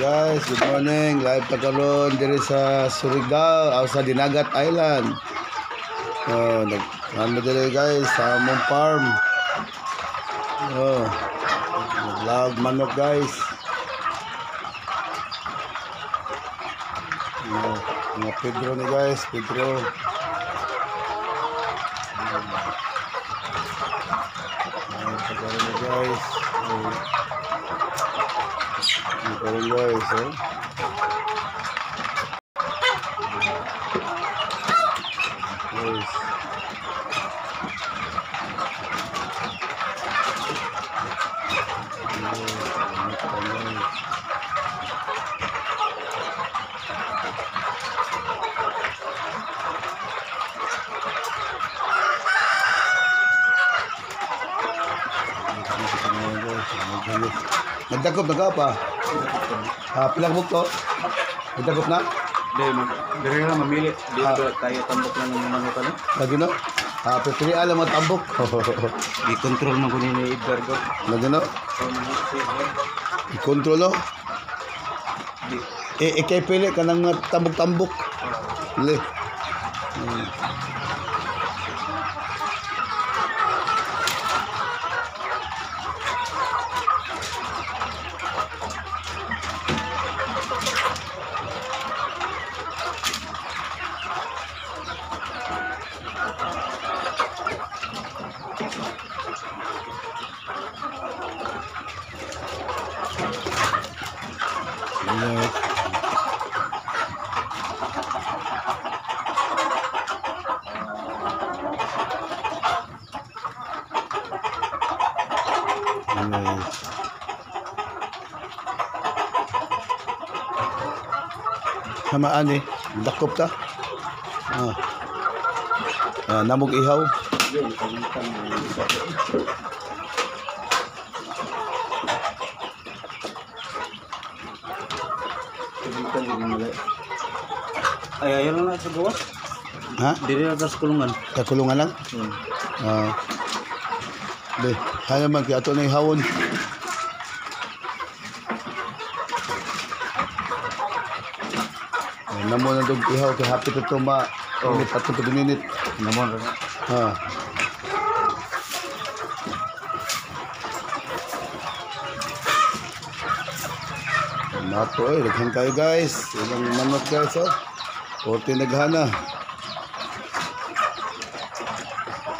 Guys, good morning. Live ta karon diri sa Surigao, aw sa Dinagat Island. Oh, nag ano diri guys sa among farm. Oh. Naglag manok guys. Oh, mga Pedro ni guys, Pedro. Oh, ni guys. Oh. Karon guys, oh. Guys. Nagdakop na ka pa? Pilang bukto? Nagdakop na? Di, diri na mamili. Di tayo tambok lang ng manok ano? Lagi no? Pipili alam mo tambok. Di-control mo kunin ni Edgar go. Lagi no? I-control oh. Eh, ikay pili ka ng mga tambok-tambok. Pili. Yes. Yes. Hamaan eh. Dakop ta. Ah. Ah, namog ihaw. Ay, ayaw lang na sa gawas. Ha? Diri na sa kulungan. Sa kulungan lang? Ah. Be, haya man kaya ato na ihawon. Ay, namo na dog ihaw kay happy to ma. Oh. Init ato to bininit. Namo na. Ha. Nato eh, daghan kayo guys. Ilang manok guys oh. 40 naghana.